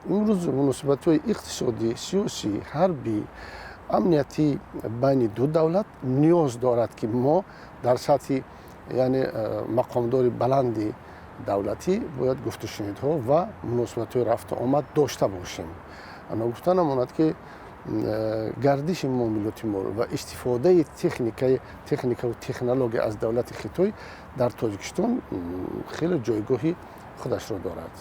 Имрӯз муносибатҳои иқтисодӣ, сиёсӣ, ҳарбӣ, амниятӣ байни ду давлат ниёз дорад, ки мо дар сатҳи, яъне мақомдори баланди давлатӣ бояд гуфтушунидҳо ва муносибатҳои рафту омад дошта бошем. Ногуфта намонад, ки гардиши муомилоти мол ва истифодаи техникаву технология аз давлати Хитой дар Тоҷикистон хеле ҷойгоҳи худашро дорад.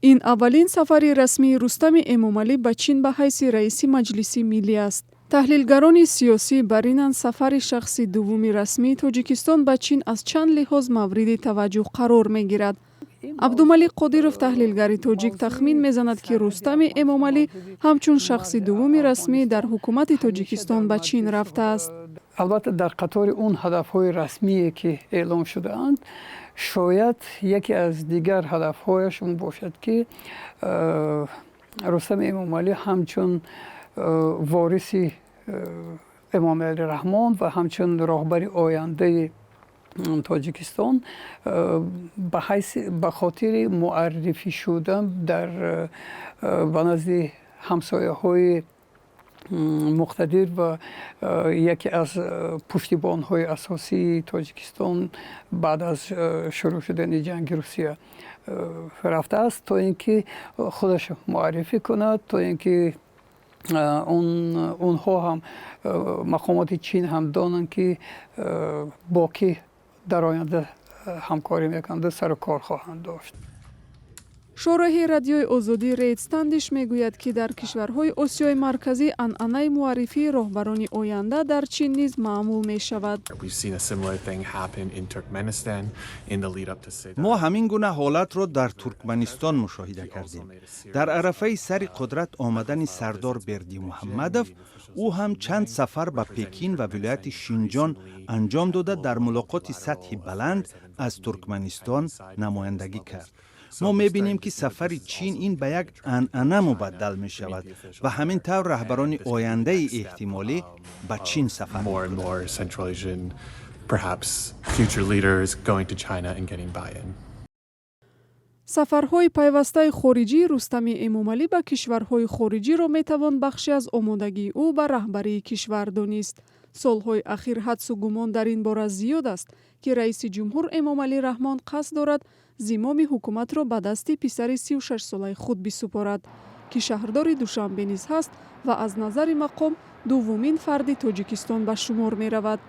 Ин аввалин сафари расмии Рустами Эмомалӣ ба Чин ба ҳайси раиси Маҷлиси Миллӣ аст. Таҳлилгарони сиёсӣ бар инанд, сафари шахси дуввуми расмии Тоҷикистон ба Чин аз чанд лиҳоз мавриди таваҷҷӯҳ қарор мегирад. Абдумалик Қодиров, таҳлилгари тоҷик, тахмин мезанад, ки Рустами Эмомалӣ ҳамчун шахси дуввуми расмӣ дар ҳукумати Тоҷикистон ба Чин рафтааст. Албатта, дар қатори он ҳадафҳои расмие, ки эълон шудаанд, шояд яке аз дигар ҳадафҳояш он бошад, ки Рустами Эмомалӣ ҳамчун вориси Эмомалӣ Раҳмон ва ҳамчун роҳбари ояндаи Тоҷикистон ба ҳайси ба хотири муаррифӣ шудан дар ба назди ҳамсояҳои муқтадир ва яке аз пуштибонҳои асосии Тоҷикистон баъд аз шурӯъ шудани ҷанги Русия рафтааст, то ин ки худаш муаррифӣ кунад, то ин ки онҳо ҳам, мақомоти Чин ҳам донанд, ки бо кӣ дар оянда ҳамкорӣ мекунанд, сару кор хоҳанд дошт. Шораҳи Радиои Озодӣ Рейд Стандиш мегӯяд, ки дар кишварҳои Осиёи Марказӣ анъанаи муаррифии роҳбарони оянда дар Чин низ маъмул мешавад. Мо ҳамин гуна ҳолатро дар Туркманистон мушоҳида кардем. Дар арафаи сари қудрат омадани Сардор Бердимуҳаммадов ӯ ҳам чанд сафар ба Пекин ва вилояти Шинҷон анҷом дода, дар мулоқоти сатҳи баланд аз Туркманистон намояндагӣ кард. Мо мебинем, ки сафари Чин ин ба як анъана мубаддал мешавад ва ҳамин тавр раҳбарони ояндаи эҳтимолӣ ба Чин сафар. Perhaps future leaders going to China and getting buy-in. Сафарҳои пайвастаи хориҷии Рустами Эмомалӣ ба кишварҳои хориҷиро метавон бахше аз омодагии ӯ ба раҳбарии кишвар донист. Солҳои ахир ҳадсу гумон дар ин бора зиёд аст, ки раиси ҷумҳур Эмомалӣ Раҳмон қасд дорад зимоми ҳукуматро ба дасти писари 36-солаи худ бисупорад, ки шаҳрдори Душанбе низ ҳаст ва аз назари мақом дуввумин фарди Тоҷикистон ба шумор меравад.